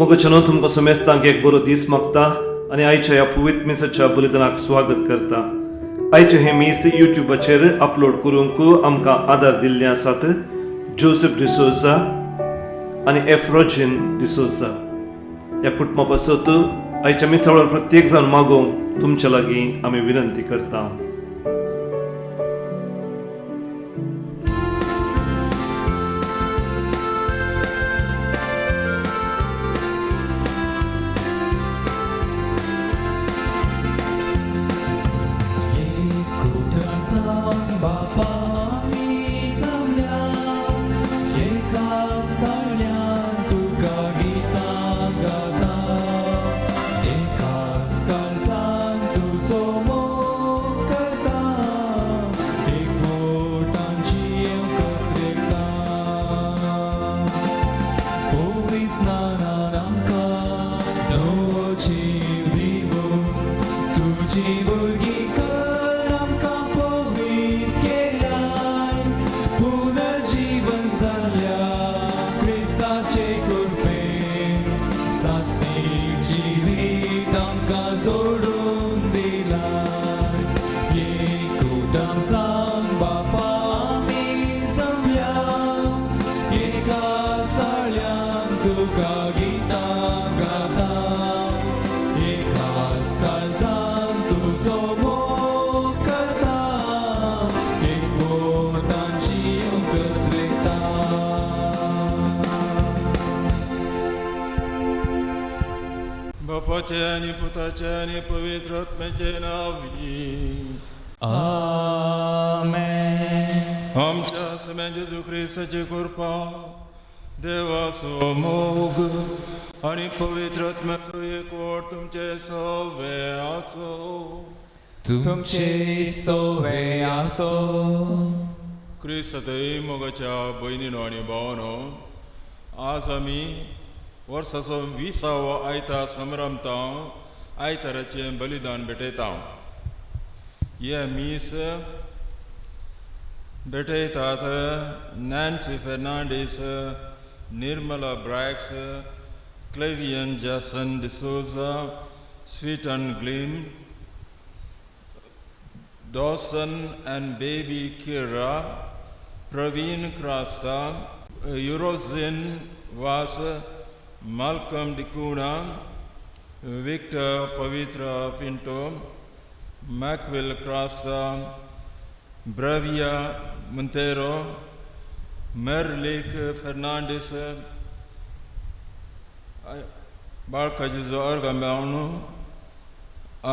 मोगाच्यानो तुमकां समेस्तांक एक बरो दीस मागता आनी आयच्या ह्या पवित्र मिसाच्या बलिदानाक स्वागत करता. आयचें हें मीस युट्यूबाचेर अपलोड करूंक आमकां आदार दिल्ले आसात जोसेफ डिसोजा आनी एफ्रोजीन डिसोजा. ह्या कुटुंबा पासत आयच्या मिसा वेळार प्रत्येक जाण मागूंक तुमच्या लागीं आमी विनंती करता. बापाचे आनी पुताचे आनी पवित्र आत्म्याचे नांवी आमेन. आमच्या सम्या जेजू क्रिस्ताची कृपा, देवाचो मोग आनी पवित्र आत्म्याचो एकवट तुमचे सवे आसो. तुमचे सवे आसो. क्रिस्तांतय मोगाच्या भयणीनो आनी भावानो, आज आमी वर्साचो 20वो आयतार संभ्रमता, आयताराचें बलिदान भेटयता. हें मीस भेटयतात Nancy Fernandes, Nirmala Braggs, Clevian Jason D'Souza, Sweeton Gleam, Dawson and Baby Kira, Praveen Crasta, Eurozin Vaz, Malcolm D'Cunha, Victor Pavitra Pinto, Macville Crasta, Bravia Monteiro, Merlik Fernandes, बाळकाजीचो अर्गम्यावनो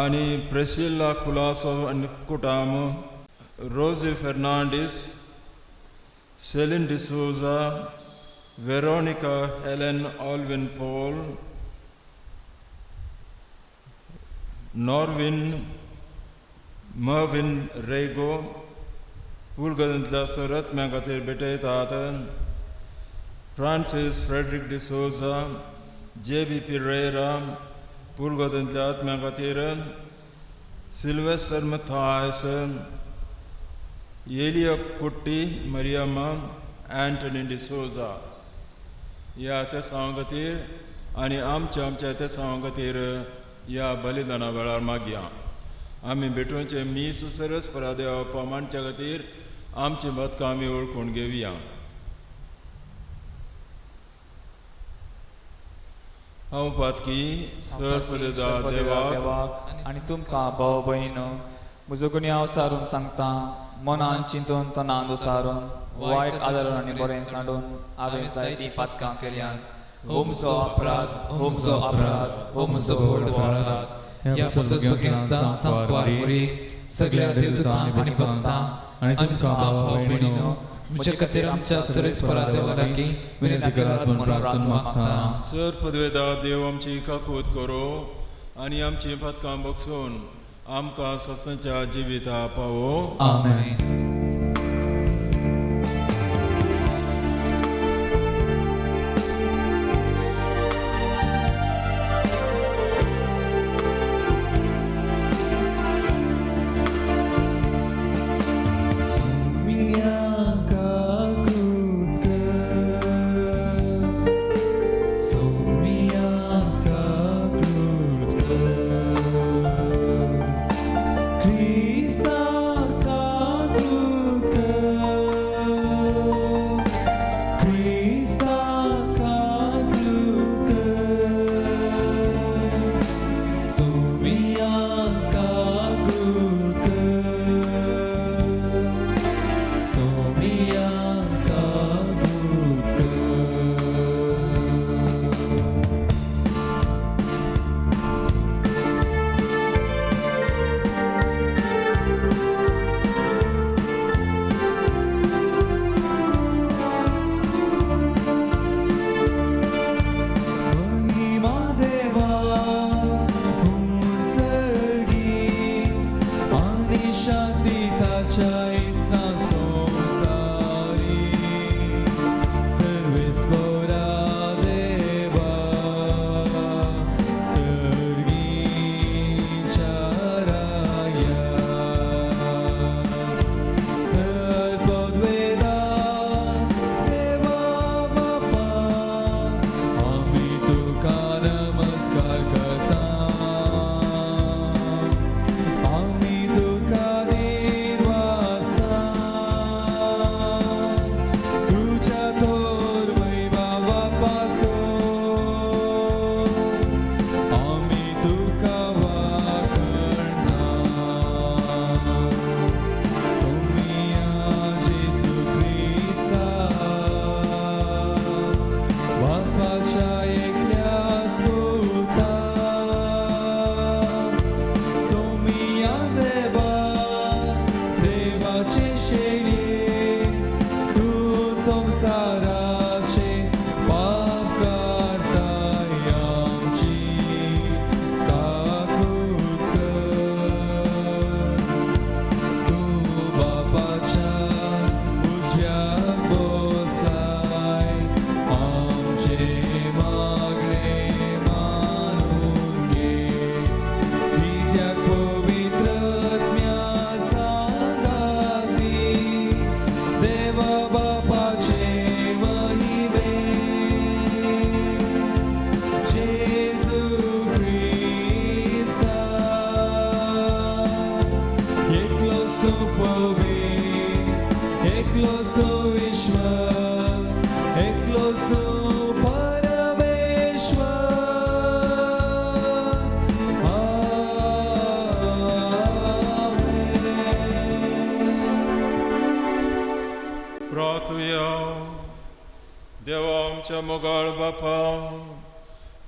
आनी प्रेसिल्ला कुलासो आनी कुटाम, Rosy Fernandes, Celine D'Souza, Veronica Helen Alvin Paul, Norvin Mervin Rego, पुलगंतल्या सरत्म्या खातीर भेटयतात Francis Frederick D'Souza, J B Pereira, पुलगंतल्या आत्म्या खातीर Sylvester Mathias, Elia Kutty Mariamma, Antony D'Souza. ह्या तेसांव खातीर आनी आमच्या आमच्या तेसांव खातीर ह्या बलिदाना वेळार मागया. आमी भेटोवचें मीस सरस्परा देवा मांडच्या खातीर आमची बदकां आमी वळखून घेवया. हांव पातकी सरपदा देवाक आनी तुमकां भाव भयणीनो म्हजो गुन्यांव सारून सांगता, मनान चिंतून तणान दुसारून वायट आदारून आनी बरें सांडून हांवें जायतीं पातकां केल्यात. हो म्हजो अपराध, हो म्हजो अपराध, हो म्हजो व्हड अपराध. ह्या पासत भगेस्तां सांकवार मुरी सगळ्या देवदूतांक आनी भक्तांक आनी तुमकां भाव भयणीनो म्हज्या खातीर आमच्या सरेस्परा देवा लागीं विनंती करात म्हूण प्रार्थना मागता. सर पदवेदा देव आमची काकूत करो आनी आमची पातकां बगसून आमकां सस्नाच्या जिविता पावो. आमेन. Sonia. क्रिस्ता काकूट कर, क्रिस्ता काकूट कर, सोमिया काकूट कर, सोमिया काकूट कर. महिमा देवा उंचगी आनी शांती ताच्या इस्लाम संवसारी. सर्वेस्पोरा देवा सर्गीच्या राया. सर्पद्वेदा देवा बापा आमी तुका नमस्कार करता, आमी तुका दिनवासता. तुज्या थोर वैभवा पासून आमी तुका वाखणता. सोमिया जेजू क्रिस्ता बापाच्या एकल्याच पुता. सोमिया देवा देवाचे शेळये तूं संवसाराचे पाप काडताय आमची काकूट कर. तूं बापाच्या उजव्याक बसाय आमचे मागणे मानून घे. कित्याक पवित्र आत्म्या सांगाती देवा बापाचे महिमे जेजू क्रिस्ता. एकलोच तूं पवित्र, एकलोच तूं ईश्वर, एकलोच तूं परमेश्वर. आमेन. प्रार्थुया. देवा आमच्या मोगाळ बापा,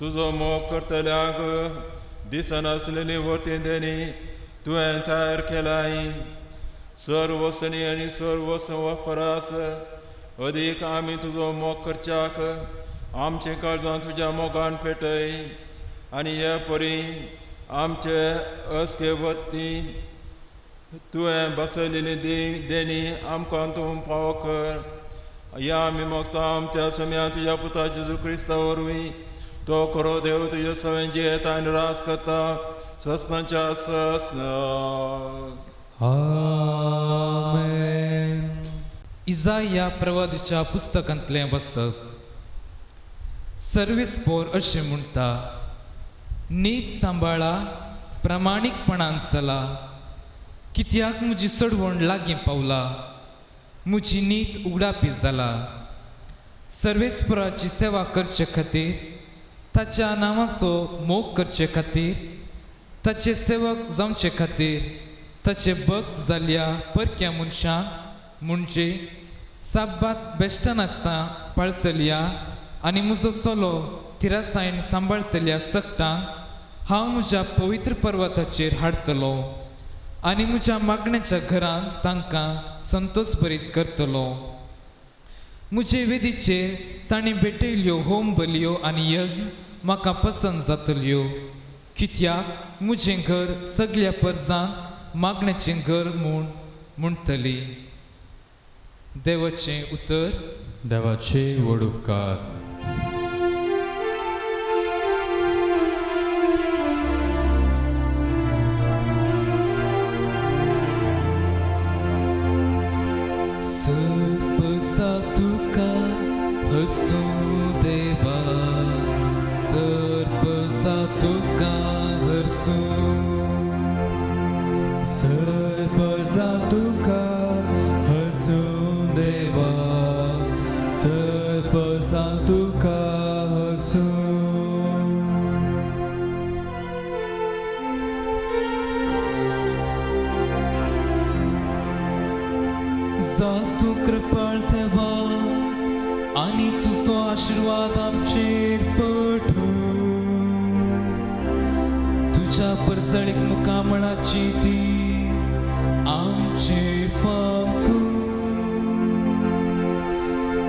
तुजो मोग करतल्यांक दिसनासलेली वती देणी तुवें तयार केलाय. सर्वसनी आनी सर्वसंवा परस अदीक आमी तुजो मोग करच्याक आमचे काळजां तुज्या मोगान पेटय आनी हे परी आमचे असके वती तुवें बसयलेली देणी आमकां तूं पावो कर. या आमी मागता आमच्या सम्या तुज्या पुता जेजू क्रिस्ता वरवीं. तो खरो देव तुज्या सवें जियेता आनी राज करता ससनाच्या ससना. आमेन. इजाया प्रवादीच्या पुस्तकांतलें वसक. सर्वेस्पोर अशें म्हणटा, नीत सांबाळा, प्रामाणीकपणान चला, कित्याक म्हजी चडवण लागीं पावला, म्हजी नीत उगडापी जाला. सर्वेस्पराची सेवा करचे खातीर, ताच्या नांवाचो मोग करचे खातीर, ताचे सेवक जावचे खातीर, ताचे भक्त जाल्ल्या परक्या मनशांक म्हणजे साब्बात बेश्टनासतना पाळतल्या आनी म्हजो चलो थिरासायन सांबाळतल्या सगटांक हांव म्हज्या पवित्र पर्वताचेर हाडटलो आनी म्हज्या मागण्याच्या घरांत तांकां संतोष भरीत करतलो. म्हजे वेदीचेर तांणी भेटयल्ल्यो होम बलयो आनी यज्ञ म्हाका पसंत जातल्यो, कित्याक म्हजें घर सगल्या परजांक मागण्याचें घर म्हूण म्हणटली. देवाचें उतर. देवाचे व्हड उपकार. सर्पसा तुका हरसूं देवा, सर्पसा तुका हरसूं. सरपजा तुका हसून देवा, सरपजा तुका हसून. जा तूं कृपाळ देवा आनी तुजो आशिर्वाद आमचेर पडूं. तुज्या परजळीक मुखामळाची दीस आमचेर फांकूं.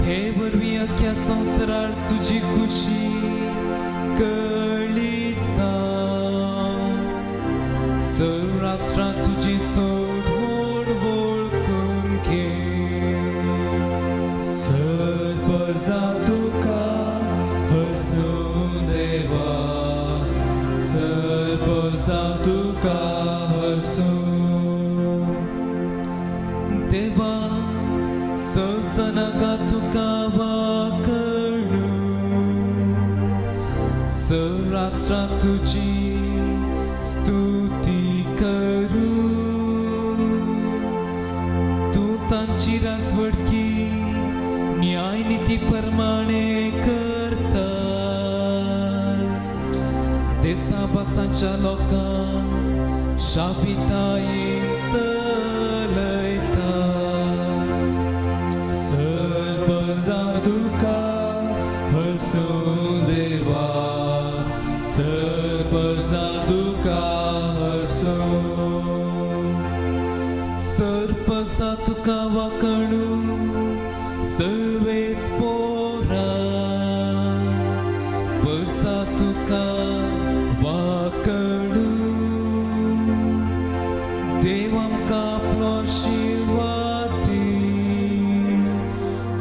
हे वरवीं अख्ख्या संवसारार तुजी खुशी कळीत जावं. सर्व राष्ट्रां तुजी सोड वळखून घे. सरपजा तुका हसून देवा, सरपजा तुका हसून. देवा सवसनाका तुका वाकणू, सर्व राष्ट्रां तुजी स्तुती करूं. तूं तांची राजवटकी न्याय निती प्रमाणे करता. देसा भासांच्या लोकांक शापितायेन चलयता. सरपजा तुका हसून देवा, सरपजा तुका हसून. सरपसा तुका वाकणू सर्वेस पोरा, परसा तुका वाकणू. देव आमकां आपलो आशिर्वाद दी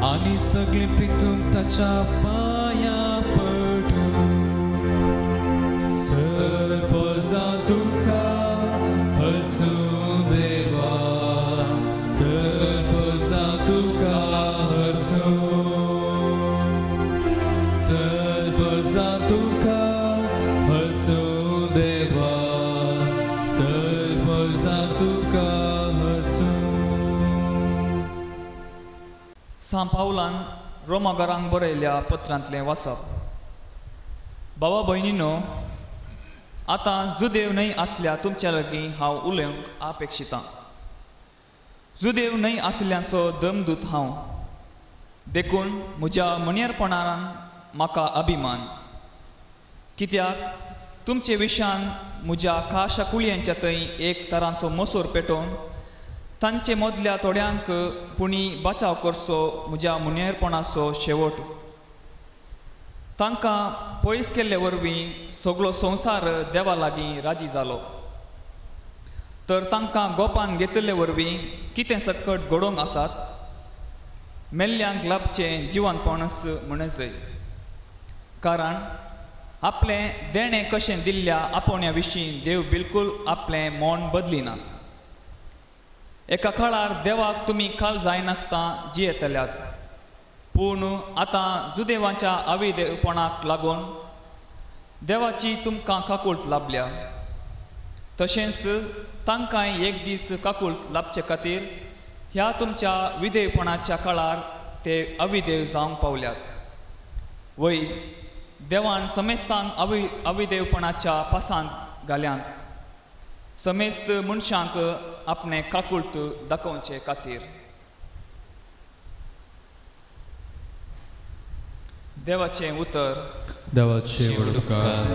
आनी सगळें पितून ताच्या पांया पडूं. सरपजा तुका हसून देवा, सरपजा तुका हसून. सरपजा तुका हसून देवा, सरपजा तुका हसून. सांत पावलान रोमागारांक बरयल्ल्या पत्रांतलें वाचप. बाबा भयणीनो, आतां जुदेव न्हय आसल्या तुमच्या लागीं हांव उलोवंक अपेक्षितां. जुदेव न्हय आसल्याचो दमदूत हांव, देखून म्हज्या मणयरपणान म्हाका अभिमान. कित्याक तुमचे विशान म्हज्या खाशा कुळयांच्या थंय एक तरांचो मसोर पेटोवन तांचे मदल्या थोड्यांक पुणी बचाव करचो म्हज्या मुनेरपणाचो शेवट. तांकां पयस केल्ले वरवीं सगलो संवसार देवा लागीं राजी जालो. तर तांकां गोपान घेतिल्ले वरवीं कितें सकट घडोवंक आसात मेल्ल्यांक लाभचें जिवनपणच म्हणजय. कारण आपलें देणें कशें दिल्ल्या आपोवण्या विशीं देव बिलकूल आपलें मन बदलिना. एका काळार देवाक तुमी काल जायनासतना जियेतल्यात, पूण आतां जुदेवाच्या आविदेवपणाक लागून देवाची तुमकां काकूळट लाभल्या. तशेंच तांकांय एक दीस काकूळट लाभचे खातीर ह्या तुमच्या विदेवपणाच्या काळार ते अविदेव जावंक पावल्यात. वय देवान समेस्तांक अविदेवपणाच्या पासांत घाल्यांत, समेस्त मनशांक आपणें काकूळट दाखोवचे खातीर. देवाचें उतर. देवाचे उपकार.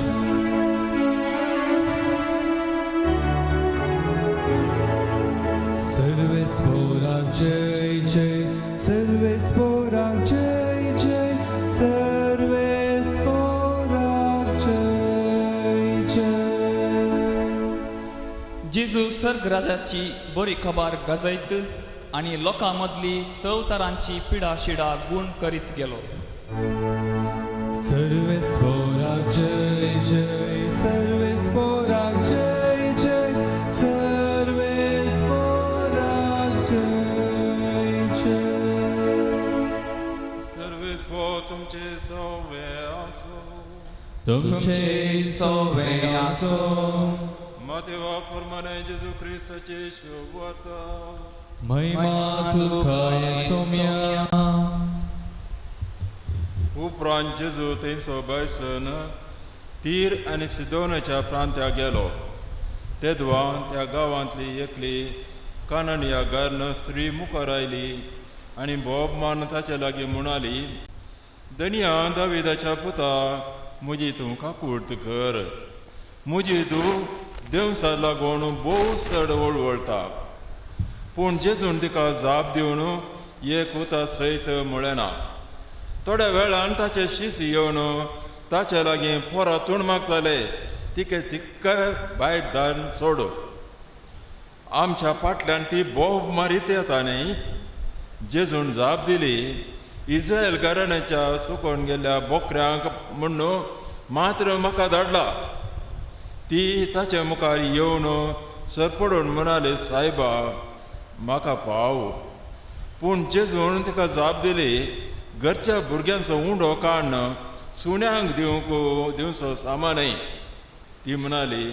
सर्वेस पोराक जय जय, सर्वेस पोराक जय जय, सर्वेस पोराक जय जय. जेजू सर्ग राजाची बरी खबर गाजयत आनी लोकां मदली सव तरांची पिडा शिडा गुण करीत गेलो. सर्वेस पोराक जय जय, सर्वेस पोराक जय जय, सर्वेस पोराक जय जय. सर्वेस पो तुमचे सवे आसो, तुमचे सवे आसो. मातेवा प्रमाणे जेजू क्रिस्ताचे शुभवार्ता. महिमा तुका सोम्या. उपरांत जेजू थंयसो भायसन तीर आनी सिदोनाच्या प्रांत्याक गेलो. तेदवा त्या गांवांतली एकली काननिया गार्न स्त्री मुखार आयली आनी बोब मान ताचे लागीं म्हणाली, धनया दाविदाच्या पुता, म्हजी तूं काकूर्त कर. म्हजी तूं देवसा लागून भोव चड वळवळटा. पूण जेजून तिका जाप दिवन एक उता सयत म्हळें ना. थोड्या वेळान ताचे शीस येवन ताचे लागीं पोरातून मागताले, तिका तिका भायर धाडून सोड, आमच्या फाटल्यान ती बोब मारीत येता न्ही. जेजून जाप दिली, इस्रायल घराण्याच्या सुकोन गेल्ल्या बोकऱ्यांक म्हण्ण मात्र म्हाका धाडला. ती ताचे मुखार येवन सरपडून म्हणाली, सायबा म्हाका पाव. पूण जेजून तिका जाप दिली, घरच्या भुरग्यांचो उंडो काडून सुण्यांक दिवंक दिवचो सामानय. ती म्हणाली,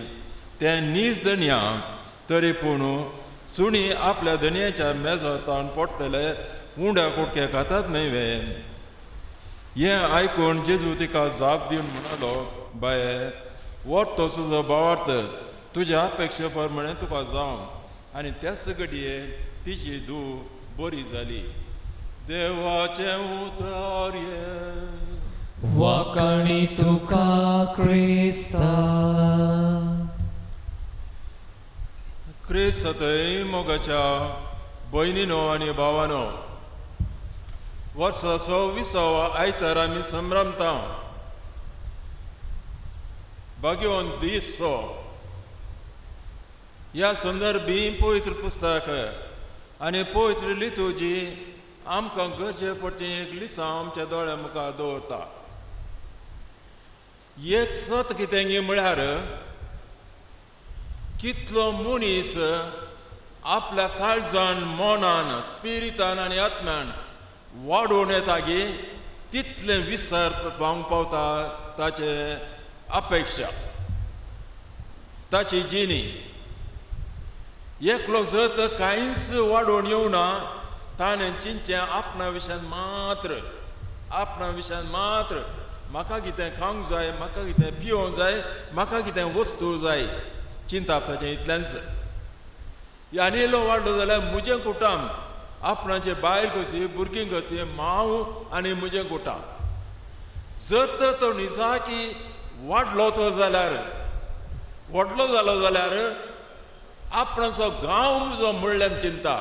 तें नीज धनया, तरी पूण सुणी आपल्या धनयाच्या मेजांत पडटले उंड्या कुडके खातात न्हय वे. हें आयकून जेजू तिका जाप दिवन म्हणालो, बाये व्हर तो तुजो भावार्थ, तुज्या अपेक्षे प्रमाणे तुका जावं. आनी त्याच घडये तिची धूव बरी जाली. देवाचें उतर हें. वाकाणी तुका क्रिस्ता. क्रिस्त थंय मोगाच्या भयणीनो आनी भावानो, वर्साचो विसावा आयतार आमी संभ्रमता. भाग्यवंत दीस सो. ह्या संदर्भी पवित्र पुस्तक आनी पवित्र लितुजी आमकां गरजे पडचें एक लिसांव आमच्या दोळ्या मुखार दवरता. एक सत कितें म्हळ्यार कितलो मनीस आपल्या काळजान, मनान, स्पिरितान आनी आत्म्यान वाडोवन येता गी तितलें विस्तार पावंक पावता ताचे अपेक्षा, ताची जिणी. एकलो जर तर कांयच वाडोवन येवना, ताणें चिंतचें आपणा विशयान मात्र, आपणा विशयान मात्र, म्हाका कितें खावंक जाय, म्हाका कितें पिवंक जाय, म्हाका कितें वस्तू जाय, चिंता ताचें इतलेंच. आनी इल्लो वाडलो जाल्यार म्हजें कुटुंब, आपणाचे बायल कशी, भुरगीं कशी, मांव आनी म्हजें कुटुंब. जर तर तो निजाकी वाडलो तो जाल्यार, व्हडलो जालो जाल्यार आपणाचो गांव म्हजो म्हणल्यार चिंता,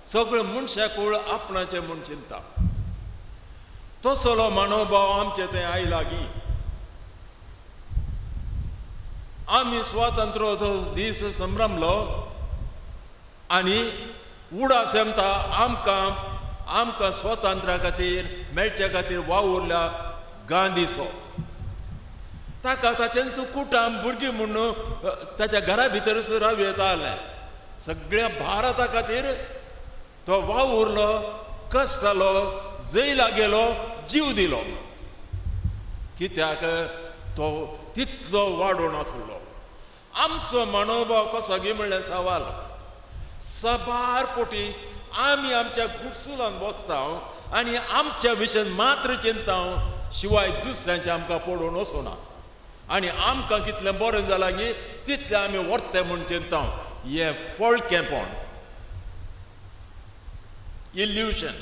सगळे मनशाकूळ आपणाचें म्हूण चिंता. तसलो मनोभाव आमचे थंय आयला की आमी स्वातंत्र्य तो दीस संभ्रमलो आनी उडास येमता आमकां आमकां स्वातंत्र्या खातीर मेळचे खातीर वावुरल्या गांधीचो. ताका ताचेंच कुटुंब भुरगीं म्हूण ताच्या घरा भितरच राव येतालें. सगळ्या भारता खातीर तो वावुरलो, कश्टालो, जैला गेलो, जीव दिलो. कित्याक तो तितलो वाडोवन आसलो. आमचो मनोभाव कसो गी म्हणल्यार सवाल. सबार पोटी आमी आमच्या गुडसुलान बसता आनी आमच्या विशयान मात्र चिंता, शिवाय दुसऱ्यांचे आमकां पडोवन वचना. आनी आमकां कितलें बरें जालां की तितलें आमी व्हरते म्हूण चिंता. हें फळकेंपण, इल्युशन.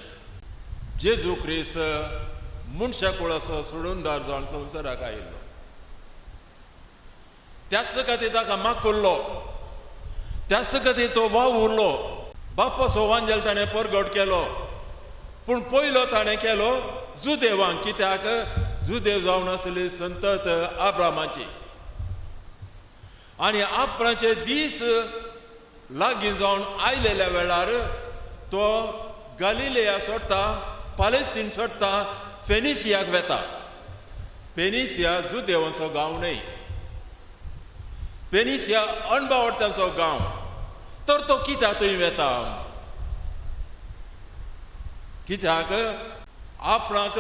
जेजू क्रिस्त मनशा कुळाचो सोडूनदार जावन संवसाराक आयिल्लो. त्याच खातीर ताका माकुल्लो, त्याच खातीर तो वावुरलो. बापाचो वांजेल ताणें परगट केलो, पूण पयलो ताणें केलो जुदेवांक. कित्याक जुदेव जावन आसली संतत आब्रामाची आनी आपणाचे दीस लागीं जावन आयलेल्या वेळार तो गालिलेया सोडटा, पालेस्तीन सोडटा, फेनिशियाक वेता. फेनिशिया जुदेवांचो गांव न्हय, फेनिशिया अणबावडत्यांचो गांव. तर तो कित्याक थंय वेता? कित्याक आपणाक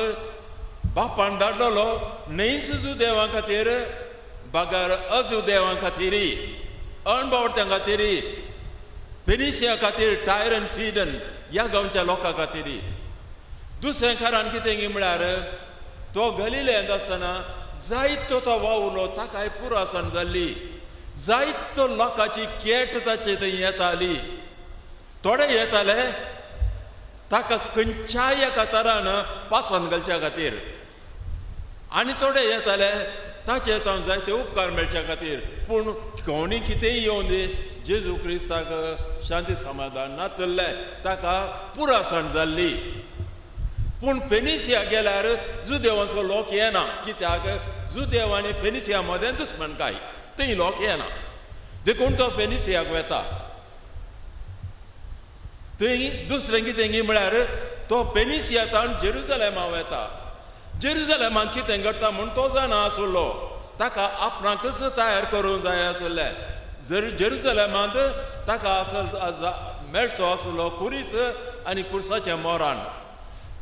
बापान धाडलेलो न्हयच जुदेवां खातीर, बगर अजुदेवां खातीरय, अणबावडत्यां खातीर, फेनिशिया खातीर, टायर आनी सिडन ह्या गांवच्या लोकां खातीर. दुसरें कारण कितें म्हळ्यार तो गलिलेंत आसतना जायतो तो वावुरलो, ताकाय पुरासण जाल्ली, जायतो लोकांची केट ताचे थंय येताली. थोडे येताले ताका खंयच्याय एका तरान पासान घालच्या खातीर, आनी थोडे येताले ताचे तावन जायते उपकार मेळच्या खातीर. पूण कोणी कितेंय येवन दी, जेजू क्रिस्ताक शांती समाधान नातल्लें, ताका पुरासण जाल्ली. पूण फेनिसिया गेल्यार जुदेवांचो लोक येना, कित्याक जुदेव आनी फेनिसिया मदें दुस्मनकाय, थंय लोक येना, देखून तो फेनिसियाक वेता. थंय दुसरें कितें म्हळ्यार तो फेनिसिया तावन जेरुजलेमा वेता. जेरुजलेमांत कितें घडटा म्हूण तो जाणा आसलो, ताका आपणाकच तयार करूंक जाय आसलें. जर जेरुजलेमांत ताका आसल मेळचो आसलो कुरीस आनी कुर्साचें मोरान,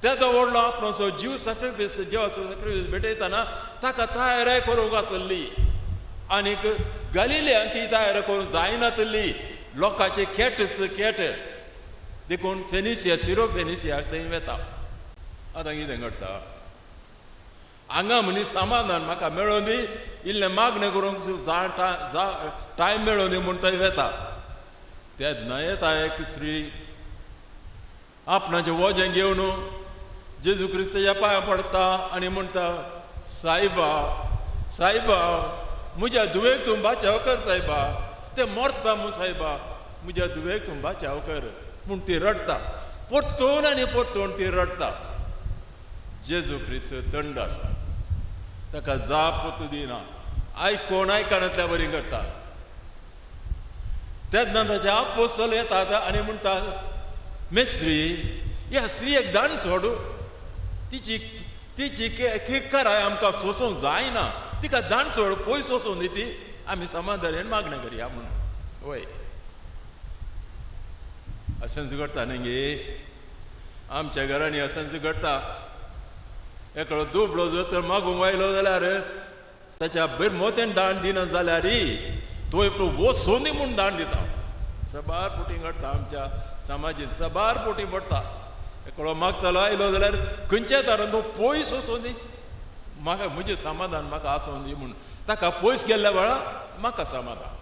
तेदो व्हडलो आपणाचो जीव सॅक्रिफीस, जिवाचो सॅक्रिफीस भेटयतना ताका तयारी करूंक आसली. आनीक गलिलियान ती तयारी करूंक जायनातली, लोकांचे केटस केट, देखून फेनिसिया, सिरो फेनिसियाक थंय वेता. आतां कितें घडटा हांगा मनीस समाधान म्हाका मेळोवन दी, इल्लें मागणें करूंक टायम मेळोवन दी म्हूण थंय वेता. तेन्ना येता एक स्त्री आपणाचें वजें घेवन जेजू क्रिस्ताच्या पांयां पडटा आनी म्हणटा, सायबा सायबा म्हज्या धुवेक तूं बाचाव कर, सायबा तें मरता म्हूण, सायबा म्हज्या धुवेक तूं बाचाव कर म्हूण ती रडटा, परतून आनी परतून ती रडटा. जेजू क्रिस्त थंड आसा, ताका जाप दिना, आयकोण आयकनातल्या बरी करता. तेन्ना ताचे आपोस्तल येतात आनी म्हणटा, मेस्त्री ह्या स्त्रियेक दान सोड, तिची तिची किरकराय आमकां सोसूंक जायना, तिका दान सोड, पयस सोसून दी ती, आमी समाधानान मागणें करया म्हणून. वय अशेंच घडटा न्ही गे आमच्या घरांनी, अशेंच घडटा. एकलो दुबळो जर तर मागूंक आयलो जाल्यार ताच्या बेरमोतेन दान दिना जाल्यार तो एकलो वचोनी दी म्हूण दान दिता. सबार पोटी घडटा आमच्या समाजीन, सबार पोटी पडटा. एकलो मागतालो आयलो जाल्यार खंयच्या तरान तो पयस वचोन दी, म्हाका म्हजें समाधान म्हाका आसोन दी म्हूण, ताका पयस गेल्ल्या वेळार म्हाका समाधान.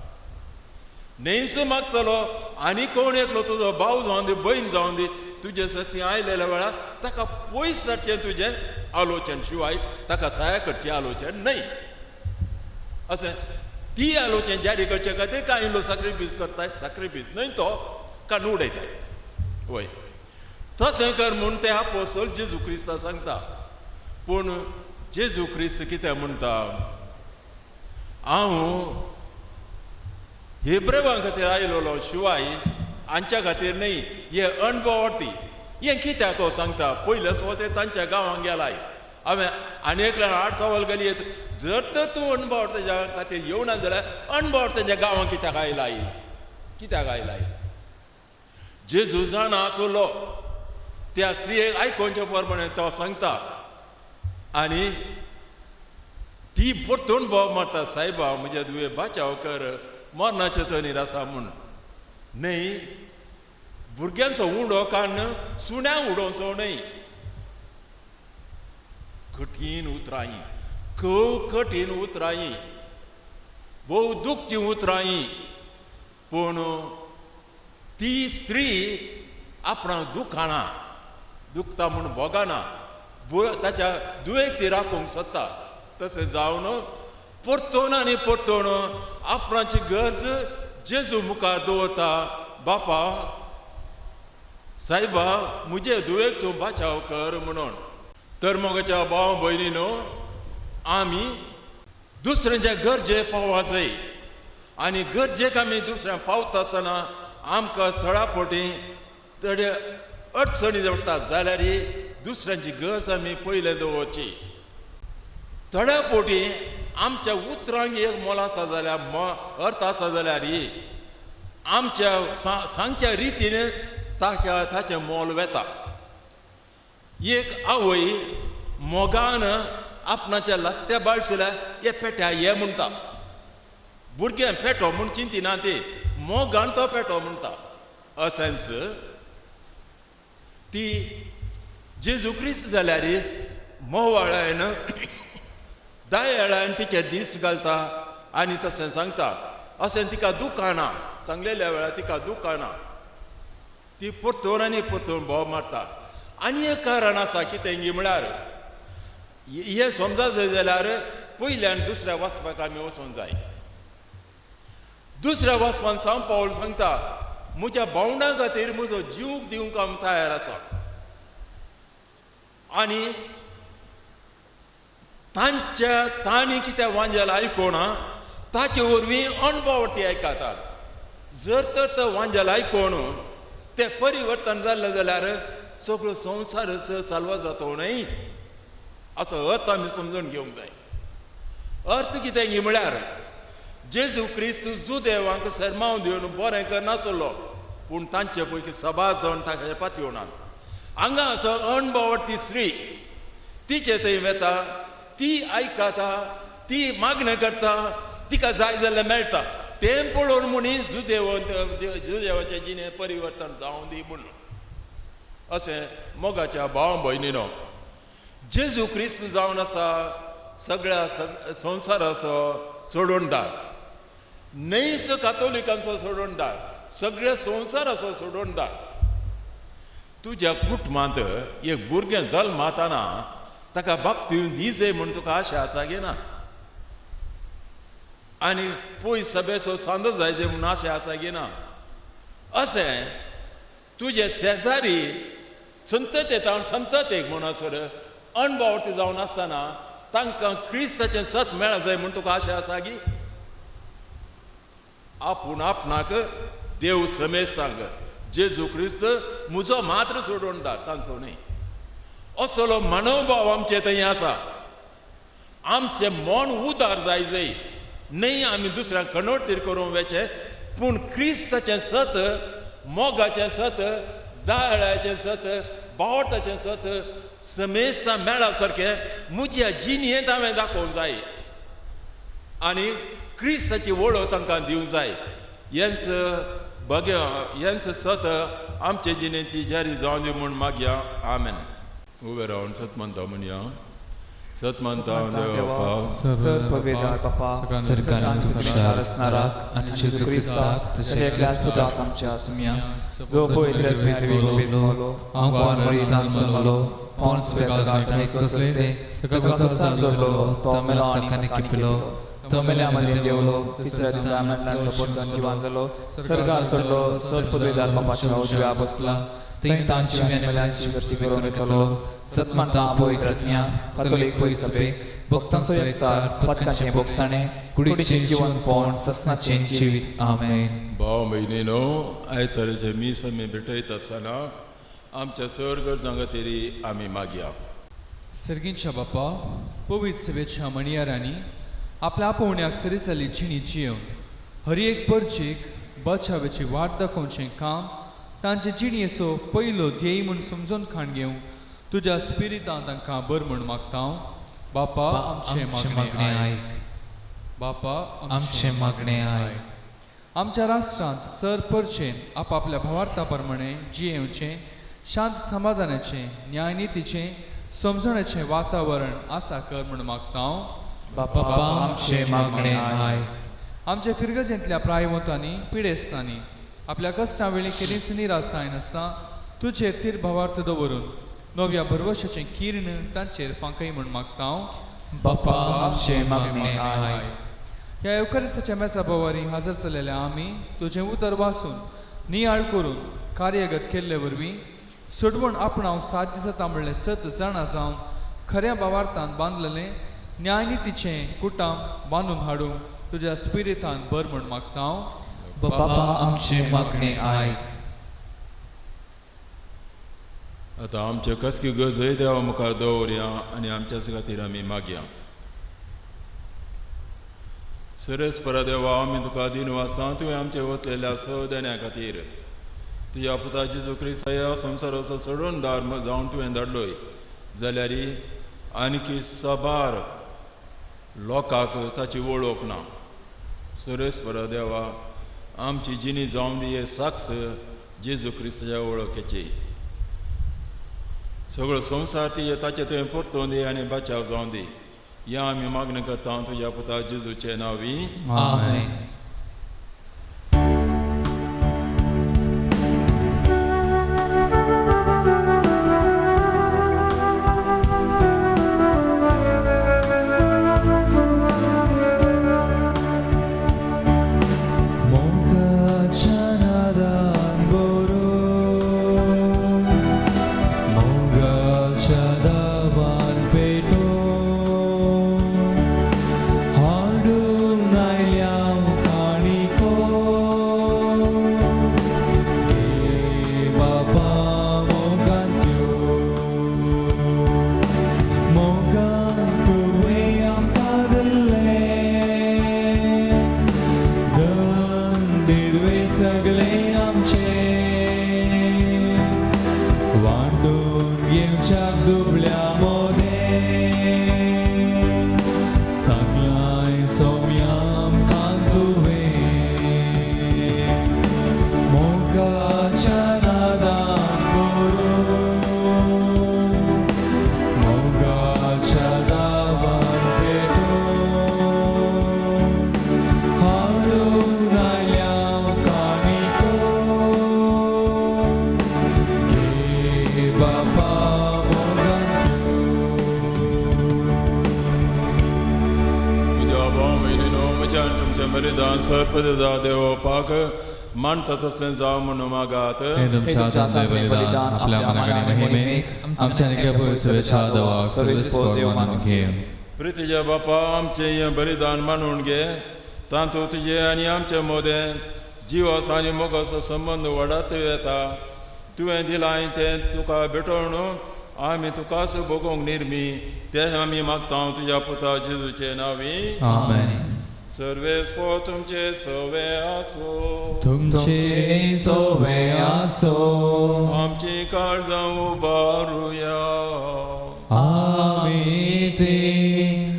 न्हयच मागतलो आनी कोण एकलो तुजो भाव जावन दी, भयण जावन दी, तुजे ससी आयलेल्या वेळार ताका पयस जाचें तुजें आलोचन शिवाय ताका सहाय करचें आलोचन न्हय. अशें ती आलोचन जारी करचे खातीर कांय लोक सॅक्रिफीस करताय, सॅक्रिफीस न्हय तो काडून उडयताय. वय तशें कर म्हूण ते आपोस्तल जेजू क्रिस्ता सांगता. पूण जेजू क्रिस्त कितें म्हणटा, हांव हेब्रेवां खातीर आयलोलो शिवाय हांच्या खातीर न्हय, हे अणभवार्थी. हें कित्याक तो सांगता, पयलेच हो ते तांच्या गांवांक गेलाय, हांवें आनी एकल्यान आठ सवाल घाली, जर तर तूं अणभव तेज्या खातीर येवना जाल्यार अणभव तेज्या गांवांक कित्याक आयलाय, कित्याक आयलाय. जेजू जाणा आसलो त्या स्त्रियेक आयकोवचे प्रमाणे तो सांगता आनी ती परतून बोब मारता, सायबा म्हज्या तुवें बाचाव कर, मरणाचे तनीर आसा म्हूण. न्हय भुरग्यांचो उडो काडून सुण्यांक उडोवचो न्हय. कठीण उतरां हीं, खूब कठीण उतरां हीं, भोव दुखचीं उतरां हीं. पूण ती स्त्री आपणाक दुखना, दुखता म्हूण भोगना, ताच्या दुयेक ती राखूंक सोदता. तशें जावन परतून आनी परतून आपणाची गरज जेजू मुखार दवरता, बापा सायबा म्हजे दुयेक तूं बाचाव कर म्हणून. तर मोगाच्या भाव भयणीनो, आमी दुसऱ्यांच्या गरजे पावपाक आनी गरजेक आमी दुसऱ्यांक पावता आसतना आमकां थोड्या फावटी थोडे अडचणी जडटा जाल्यार दुसऱ्यांची गरज आमी पयले दवरची. थोड्या फावटी आमच्या उतरांक एक मोल आसा जाल्यार, अर्थ आसा जाल्यार आमच्या सांगच्या रितीन ताका ताचें मोल वेता. एक आवय मोगान आपणाच्या धाकट्या बाळशिल्या हे पेट्या ये म्हणटा, भुरगें पेटो म्हूण चिंतिना, ती मोगान तो पेटो म्हणटा. असेंस ती जेजू क्रिस्त जाल्यार मोवाळायन दयाळायन तिचे दीस घालता आनी तशें सांगता. अशें तिका दुकानां सांगलेल्या वेळार तिका दुकानां ती परतून आनी परतून भोव मारता. आनी एक कारण आसा कितें गी म्हळ्यार हें समजा जाय जाल्यार पयल्यान दुसऱ्या वाचपाक आमी वचूंक जाय. दुसऱ्या वाचपान सांव पावल सांगता म्हज्या भावंडां खातीर म्हजो जीव दिवंक हांव तयार आसा. आनी तांच्या तांणी कितें वांजेल आयकोना ताचे वरवीं अणभव ती आयकतात. जर तर तो वांजेल आयकोन तें परिवर्तन जाल्लें जाल्यार सगळो संवसार साल्वा जातो न्हय, असो अर्थ आमी समजून घेवंक जाय. अर्थ कितें गी म्हळ्यार जेजू क्रिस्त जुदेवांक सरमाव दिवन बरें करनासलो, पूण तांचे पैकी सभा जावन ताका पातयेवनात. हांगा असो अणभवटी स्त्री तिचे थंय वेता, ती आयकता, ती मागणें करता, तिका जाय जाल्यार मेळटा. तें पळोवन मनीस जुदेवाचें जिणें परिवर्तन जावं दी म्हणून. अशें मोगाच्या भाव भयणीनो, जेजू क्रिस्त जावन आसा सगळ्या संवसाराचो सोडोणदार, न्हयच कातोलिकांचो सोडोणदार, सगळ्या संवसाराचो सोडोणदार. तुज्या कुटुंबांत एक भुरगें जल्माताना ताका बाप्तीन दी जाय म्हूण तुका आशा आसा गे ना, आनी पयस सभेचो सांदो जाय जाय म्हूण आशा आसा गे ना. अशें तुजे शेजारी संतत येता संततेक म्हणसर अणभवती जावन आसतना तांकां क्रिस्ताचें सत मेळ जाय म्हूण तुका आशा आसा गी. आपूण आपणाक देव समेज सांग जेजू क्रिस्त म्हजो मात्र सोडोणदार तांचो न्हय. असलो मनोभाव आमचे थंय आसा. आमचें मन उदार जाय जाय न्हय आमी दुसऱ्यांक कणोडतीर करूंक वेचें, पूण क्रिस्ताचें सत, मोगाचें सत, दयाळाचें सत, बावटाचें सत समेस्ता मेळा सारकें म्हज्या जिणेंत हांवें दाखोवंक जाय आनी क्रिस्ताची वळख तांकां दिवंक जाय. हेंच बगे हेंच सत आमचे जिणेची जारी जावं दी म्हूण मागया. आमेन. उबे रावन सत मानता म्हणया. सत मानता देवा बापा सरकारान तुमच्या असणाराक आनी जेजू क्रिस्ताक तशें एकल्याच पुताक आमच्या सुम्या जो पवित्र आंगवान मरितान समलो पोंच ताणें कसले ताका जालो तो मेलो ताका किपलो तो मेल्या मदीं देवलो, तिसऱ्या दिसा मरणांतलो परतून जिवान जालो, स्वर्गार चडलो, सर पदवीदार बापाच्या उजव्या बसला, थंय तांची आनी मेल्यांची गर्दी करून येतलो. सतमानता पवित्र आत्म्या कातोलीक पयसभेक भक्तांचो एकतार, पथकांचें बोगसाणें, कुडीचें जिवनपण, ससनाचें जिवीत. आमेन. भाव भयणीनो, आयताराचें मीस आमी भेटयत आसतना आमच्या सर गरजां खातीर आमी मागया. सर्गींच्या बापा, पवित्र सभेच्या म्हणयारांनी आपल्या आपोवण्याक सरी जाल्ली जिणी जियेवन हर एक परचेक बचावेची वाट दाखोवचें काम तांचे जिणयेचो पयलो ध्येय म्हूण समजून खाण घेवंक तुज्या स्पिरितान तांकां बर म्हूण मागता. बापा आमचें मागणें आयक. बापा आमचें मागणें आयक. आमच्या राष्ट्रांत सर परचेन आपापल्या भावार्था प्रमाणे जियेवचें शांत समाधानाचें न्यायनितीचें समजण्याचें वातावरण आसा कर म्हूण मागता. बापा आमचें मागणें आयक. आमच्या फिरगजेंतल्या प्रायवंतांनी पिडेस्तांनी आपल्या कश्टां वेळी केदींच निराश जायनासतना तुजेर तीर भावार्थ दवरून नव्या भरवशाचें किर्ण तांचेर फांकय म्हूण मागता. बापा आमचें मागणें आयक. ह्या येवकारिस्ताच्या मेसा बोवारी हाजर जाल्लेल्या आमी तुजें उतर वाचून नियाळ करून कार्यगत केल्ले वरवीं सोडवण आपणावंक साध्य जाता म्हणलें सत जाणा जावन खऱ्या भावार्थान बांदलेलें न्यायनितीचें कुटाम बांदून हाडूंक तुज्या स्पिरितान बर म्हूण मागता. बापा आमचें मागणें आयक. आतां आमचे कसली गरजय देवा मुखार दवरया आनी आमच्याच खातीर आमी मागया. सरस परा देवा, आमी तुका दीन वाचता तुवें आमचे वतलेल्या सदण्या खातीर तुज्या पुता जेजू क्रिस्ता ह्या संवसाराचो सोडून दार जावन तुवें धाडलोय जाल्यार आनीकी साबार लोकांक ताची वळख ना. सुरेश्वर देवा, आमची जिणी जावन दी हे साक्ष जेजू क्रिस्ताच्या वळखेची। सगळो संवसार ती ताचे तुवें परतोवन दी आनी बचाव जावन दी। ह्या आमी मागणें करता तुज्या पुता जेजूचे नांवी, आमेन। देवपाक मानता तसलें जावं म्हणून मागात। बलिदान आपल्या मनाक महिमेक आमच्या प्रितीच्या बापा, आमचें हें बलिदान मानून घे, तातूंत तुजें आनी आमचे मोदें जिवाचो आनी मोगाचो संबंद वाडत येता। तुवें दिलां तें तुका भेटोवन आमी तुकाच भोगोवंक निर्मी तें आमी मागता तुज्या पुता जेजूचे नांवी, आमेन। सर्वेस्पर तुमचे सवे आसो, तुमचे सवे आसो। आमची काळजां उबारुया, आमी ती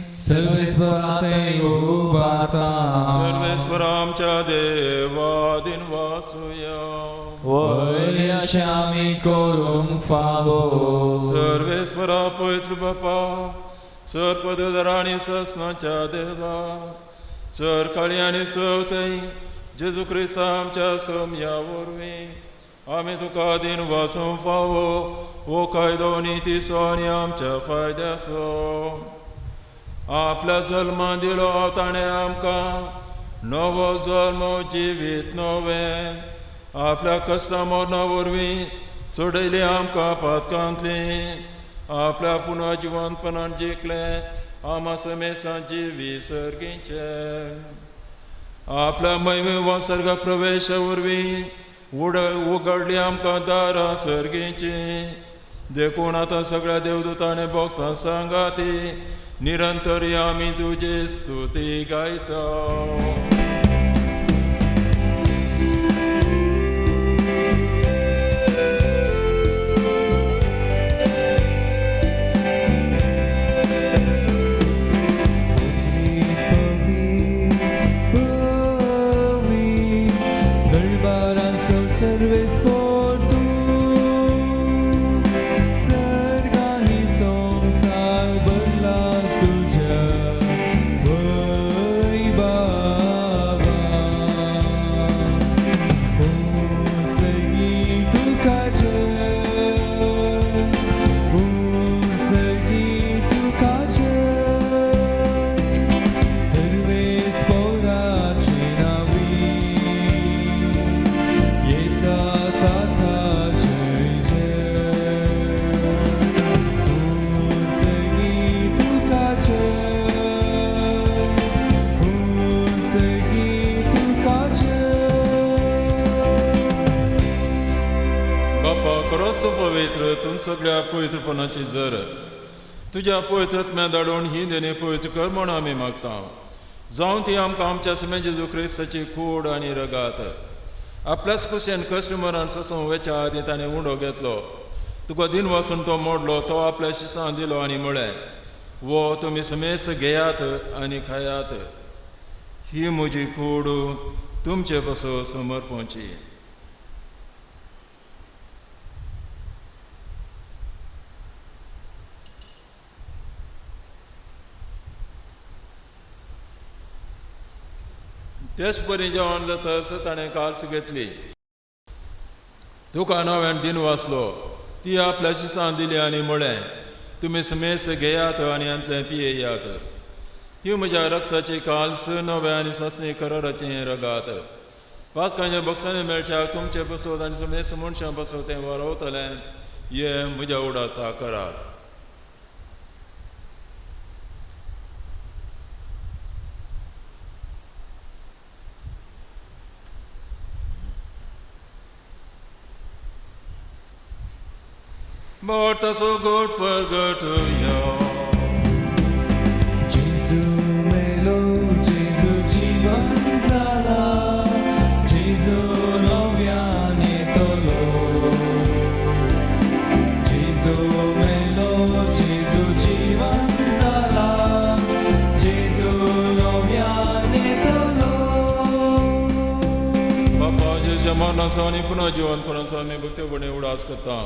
सर्वेस्परा थंय उबारता। सर्वेस्पर आमच्या देवा दिन वाचुया, वयर अशें आमी करूंक फावो। सर्वेस्परा पवित्र बापा, सर पदधर आनी ससनाच्या देवा, सर काळी आनी चवथय जेजू क्रिस्ता आमच्या सोम्या वरवीं आमी तुका दिन वाचूंक फावो हो कायदो नितीचो आनी आमच्या फायद्याचो। आपल्या जल्मान दिलो ताणें आमकां नवो जल्म जिवीत नवें, आपल्या कश्टा मरणा वरवीं सोडयली आमकां पातकांतली, आपल्या पुनः जिवंतपणान जिखलें आमा समेसा जिवी सर्गीचें। आपल्या महिमे वा सर्ग प्रवेशा वरवीं उगडली आमकां दारां सर्गीचीं, देखून आतां सगळ्या देवदूतांनी भक्तां सांगाती निरंतर आमी तुजी स्तुती गायता। पवित्र तूं सगळ्या पवित्रपणाची जर तुज्या पवित्रत्म्या धाडून ही देणी पवित्र कर म्हूण आमी मागता। जावं ती आमकां आमच्या सुमे जेजू क्रिस्ताची कूड आनी रगात। आपल्याच कुशेन कश्ट मरण सोसूंक वेच्या आदीं ताणें उंडो घेतलो, तुका दिन वासून तो मोडलो, तो आपल्या शिसां दिलो आनी म्हळें, वो तुमी समेस्त घेयात आनी खायात, ही म्हजी कूड तुमचे पासून समर्पणची. तेच परी जेवण जातच ताणें काल्स घेतली, तुका नव्यान दिन वाचलो, ती आपल्या शिसान दिली आनी म्हळें, तुमी समेस्त घेयात आनी हांतलें पियेयात. ही म्हज्या रक्ताची काल्स नव्या आनी सासणी कराराचें रगात. पातकांच्या बक्षांनी मेळच्याक तुमचे पसत आनी समेस्त मनशां पसत तें वरवतलें. हें म्हज्या उडासा करात. Morta so good परगटुया. जेजू मेलो, जेजू जीवन जाला, जेजू नव्यान येतलो. जेजू मेलो, जेजू जीवन जाला, जेजू नव्यान येतलो. बापा जेजूच्या मरणाचो आनी पुनः जिवनपणाचो आमी भक्तीपणे उडास करता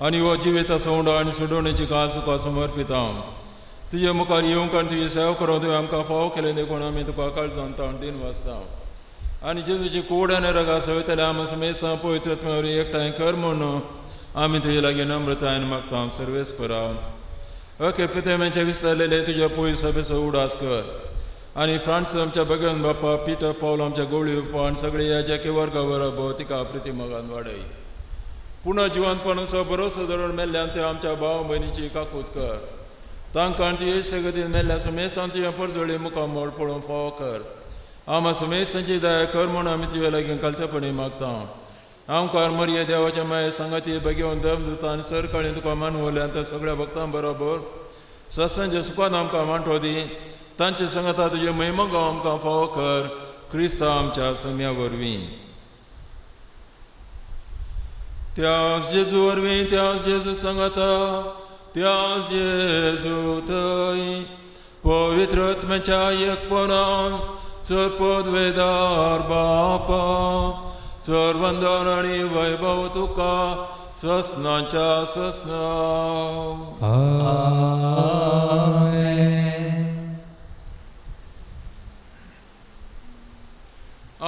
आनी हो जिविताचो उंडो आनी सोडोवणेची काळ तुका समर्पिता. तुजे मुखार येवंक आनी तुजी सेवा करूंक तुवें आमकां फावो केलें देखून आमी तुका काळजान ताण दिन वाचता. आनी जेजूची कूड आनी रगा सवयतले आमी समेस्तां पवित्र आत्म्या वरवीं एकठांय कर म्हणून आमी तुजे लागीं नम्रतायेन मागता. सर्वेस्परा ओके पितेमेचे विसरलेले तुज्या पयस सभेचो उडास कर आनी फ्रांस आमच्या भगवन बापा, पिटर पावल आमच्या गोवळी बाप्पा आनी सगळे ह्या जाकी वर्गा बरोबर तिका प्रिती मोगान वाडय. पुनः जिवनपणाचो भरोसो धरून मेल्ल्यान ते आमच्या भाव भयणीची काकूत कर. तांकां आनी तुजे इश्टगतीन मेल्ल्या समेस्तान तुज्या परजळी मुखामोड पळोवंक फावो कर. आमा समेस्तांची दया कर म्हूण आमी तुज्या लागीं कालतेपणी मागता. आमकां मरिया देवाच्या माये सांगाती बगेवन दम दिता आनी सरकाळी तुका मानवल्यान त्या सगळ्या भक्तां बरोबर सत्संच्या सुखान आमकां मांटो दी. तांचे सांगाता तुजे महिमा गांव आमकां फावो कर. क्रिस्तांव आमच्या सम्या वरवीं. त्यास जेजू वरवीं, त्यास जेजू सांगाता, त्यास जेजू थंय पवित्र आत्म्याच्या एकपणान सर्पद्वेदार बापा सर्वंदर आनी वैभव तुका ससनाच्या ससना.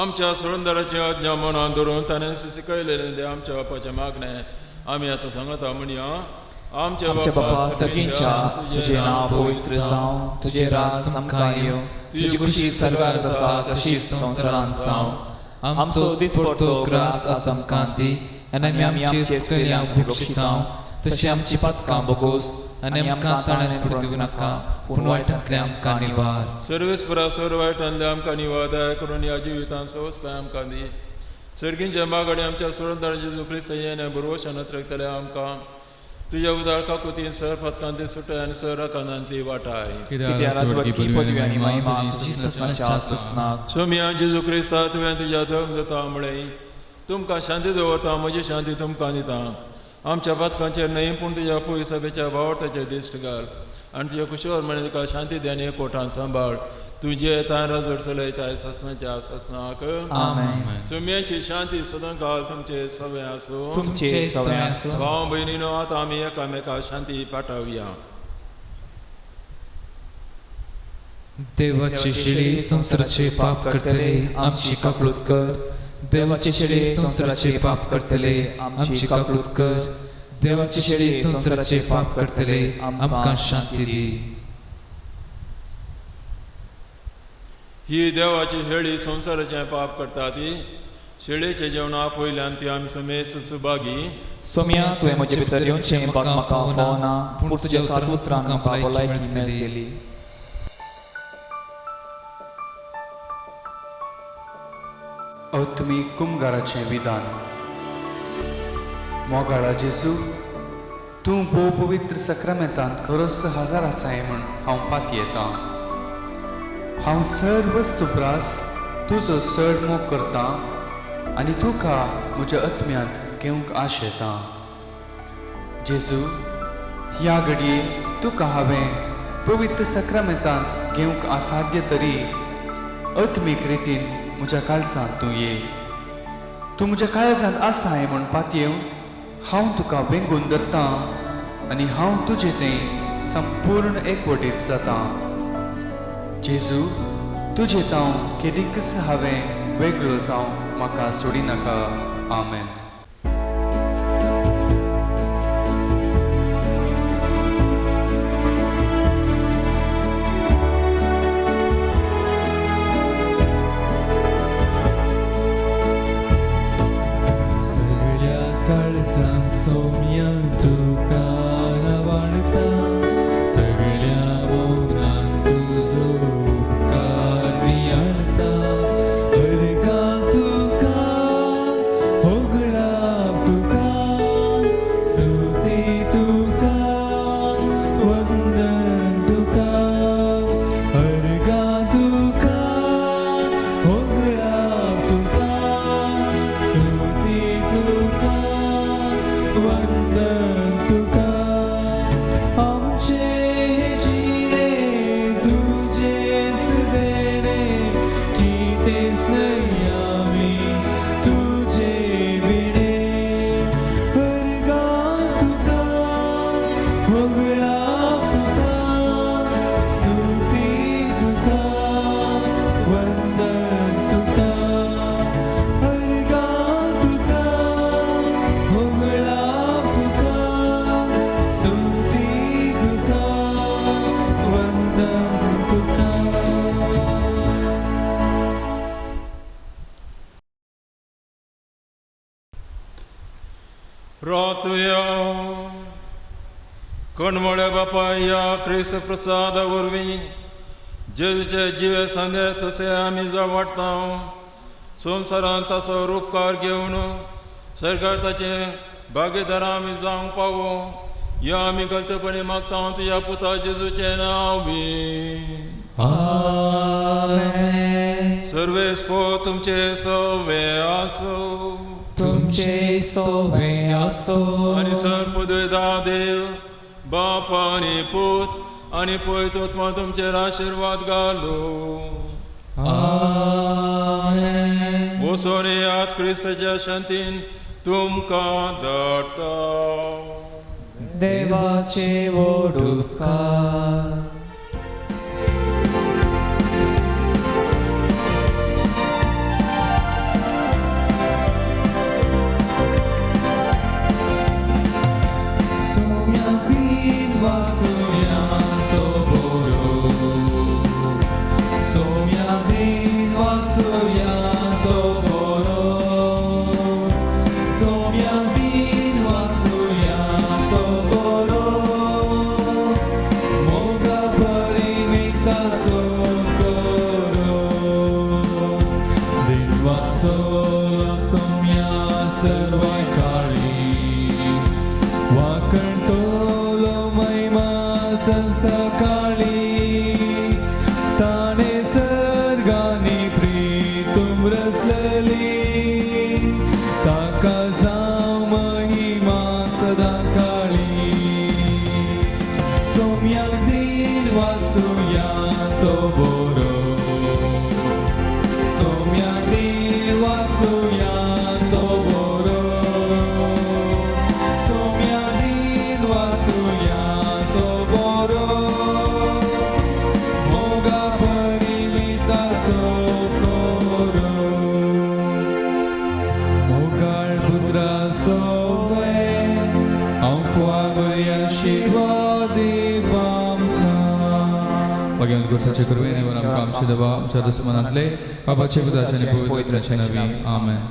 आमच्या सुरंदराची आज्ञा मनान धरून ताणें शिकयलेलें तें आमच्या बापाचें मागणें आमी आतां सांगता म्हणया. आमच्या बापा सगळींच्या तुजें नांव पवित्र जावं, तुजें राज आमकां येवं, तुजी खुशी सर्वार जाता तशीच संवसारांत जावं. आमचो दिसपडतो ग्रास आज आमकां दी आनी आमी आमचे चुकल्यांक बक्षितां तशी आमची पातकां बोगोस आनी आमकां ताणें पडूं नाका पूण वायटांतलें आमकां निवार. सर्वेस्परा सर्व वायटांतलें आमकां निवार दया करून ह्या जिवितांत सवस्काय आमकां दी. सर्गींच्या मागणी आमच्या सोडणदार जेजू क्रिस्त येणे बरोवशान रखतले आमकां तुज्या उदार काकुतीन सर पातकांती सुटाय आनी सर राखानांतली वाटाय. सोम्या जेजू क्रिस्ता तुवें तुज्या धर्म दिता म्हळें तुमकां शांती दवरता, म्हजी शांती तुमकां दिता. आमच्या पातकांचेर न्हय पूण तुज्या पयसभेच्या भावार्थाचेर दिश्ट घाल आनी तुज्या कुशीवर म्हणे तुका शांती दी आनी एकवटान सांबाळ. तुजे तान राजवट चलयताय सासणाच्या सासणाक. सोम्याची शांती सदांकाळ तुमचे सगळे आसूं. भाव भयणीनो आतां आमी एकामेका शांती पाठोवया. देवाची शिडी संवसाराचे पाप करतले आमची काकळूत कर. देवाची शेळी संवसाराचे पाप करतले आमची काकळूत कर. देवाची शेळी संवसाराचे पाप करतले आमकां शांती दी. ही देवाची शेळी संवसाराचें पाप करता ती शेळेचें जेवण आपयल्यान ती आमी समेस्त सुभागी. सोम्या तुवें म्हजे भितर येवचें म्हाका फावना पूण तुज्या खास उतरान म्हाका भलायकी मेळटली. आत्मीक कुमगाराचें विधान. मोगाळा जेजू, तूं भोव पवित्र सक्रामेंतांत खरोच हजार आसाय म्हूण हांव पातयेतां. हांव सर्व वस्तू प्रास तुजो चड मोग करतां आनी तुका म्हज्या आत्म्यांत घेवंक आशेतां. जेजू, ह्या घडये तुका हांवें पवित्र सक्रामेंतांत घेवंक असाध्य तरी आत्मीक रितीन म्हज्या काळजांत तूं ये. तूं म्हज्या काळजांत आसाय म्हूण पातयेवन हांव तुका वेंगून धरतां आनी हांव तुजे थंय संपूर्ण एकवटीत जाता. जेजू, तुजे तांव केदींकच हांवें वेगळो जावं म्हाका सोडिनाका. आमेन. सगळ्या काळजांत सोम्या तुका वाडटा, सगळ्या मनान तुजो उपकार नियाळटा. अर्गा तुका, होगडाप तुका, स्तुती तुका, वंदन तुका. अर्गा तुका, होगडाप तुका, स्तुती तुका, वंदन तुका. आमचे जिणे तुजेच देणे, कितेंच न्हय आमी तुजे विणे. अर्गा तुका, होगडाप तुका, स्तुती तुका, वंदन तुका. अर्गा तुका, होगडाप तुका, स्तुती तुका, वंदन तुका. रातुया कणमोळ्या बापाय, ह्या क्रिस्त प्रसादा वरवीं जेजूचे जिवे सांदे तशें आमी जाव वाडटा. संवसारांत ताचो उपकार घेवन सरकार ताचे भागीदारां आमी जावंक पावो, ह्या आमी गलतेपणी मागता तुज्या पुता जेजूचें नांव बी. आमेन. सर्वेस्पो तुमचे सवे आसो. तुमचे सोवे आसो. आनी सर पदवेदा देव बाप आनी पूत आनी पवित्र आत्मा तुमचेर आशिर्वाद घालो. आमेन. वचोन येयात, क्रिस्ताच्या शांतीन तुमकां धाडटा. देवाचे व्हड उपकार. सोम्या बीन वासुया तो बरो, सोम्या बीन वासुया तो बरो, सोम्या बीन वासुया तो बरो. मोगा परिमिता सो करो, दिन वासो सोम्या सर्वाय काळी, वाकणतोलो महिमा संसकाळी. ताणे सर्गानी प्रीतुम रसलली, ताका जावं महिमा सदां काळी. सोम्या दिन वासुया तो बरो, सोम्या दिन वासुया तो बरो, सोम्या दिन वासुया तो बरो. मोगा परिमिता सो करो, मोगाळ पुत्रा सोवे हांव कुवार आशिर्वाद आमकां. भगवान गुरुसाचे कृपेने वर आमकां आमचे दबा आमच्या दुस्मनांतले बाबाचे पुताचे आनी पवित्र आत्म्याचे नांवी. आमेन.